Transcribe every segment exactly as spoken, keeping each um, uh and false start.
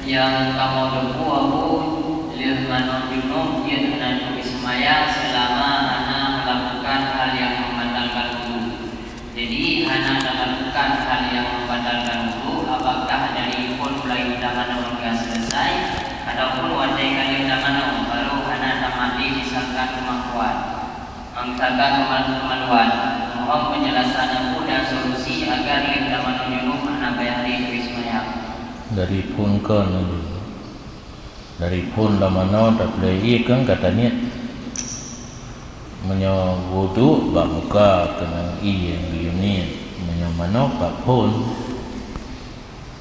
Nyang kamoe teupeu, Abu, lheueh manoe junub jeuet hana jeuet seumayang seulama hana meulakukan hal nyang membatalkan wudu. Jadi, hana talakukan hal nyang membatalkan wudu, apakah dari phon mulai tamanoe hingga selesai, ataupun watèe ka lheueh tamanoe, barô hana tamandi misalkan keumakuan, misalkan kema-, kemaluan? Mohon penjelasan Abu dan solusi agar lheueh tamanoe junub hana payah lé teubiet seumayang. Dari phon kon, dari phon tamanoe taplè ié kan ka taniet. Meunyoe wudu bak muka keunong ié geuyue niet, meunyoe manoe bak phon.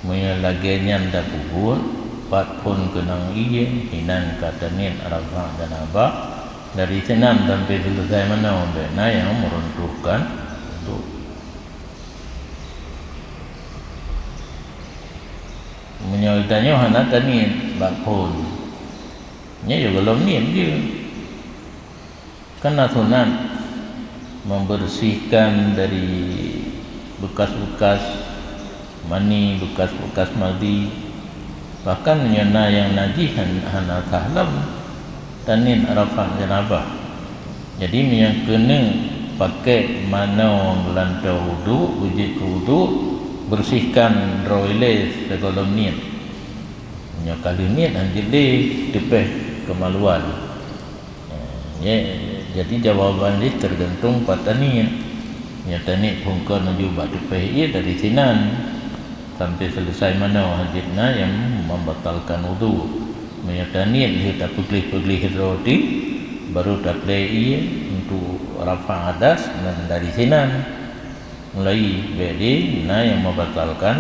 Meunyoe lagèe nyan tapeubuet, pat phon keunong ié, hinan ka taniet rafa' janabah, dari sinan sampai selesai manoe bèk na nyang meuruntuhkan wudu. Meunyoe tanyoe hana taniet bak phon, nyan ya gohlom niet jeuet. Kan na sunat membersihkan dari bekas-bekas mani, bekas-bekas madhi. Bahkan meunyoe na nyang najih han-, hana sah lom taniet rafa' janabah. Jadi, meunyoe keuneuk pakèk manoe geulantoe wudu, beujeuet keu wudu, bersihkan droe ilèe sigohlom niet. Meunyoe ka lheueh niet, han jeuet lé teupèh keumaluan. Nyan, jadi jawaban jih teugantung pat taniet. Meunyoe taniet phon kon jeuet bak teupèh ié dari sinan sampai selesai manoe, han jeuet na nyang membatalkan wudu. Meunyoe taniet lheueh tapeugleh-peugleh droe teuk, barô taplè ié untuk rafa' hadas, nan dari sinan mulai bèk lé na nyang membatalkan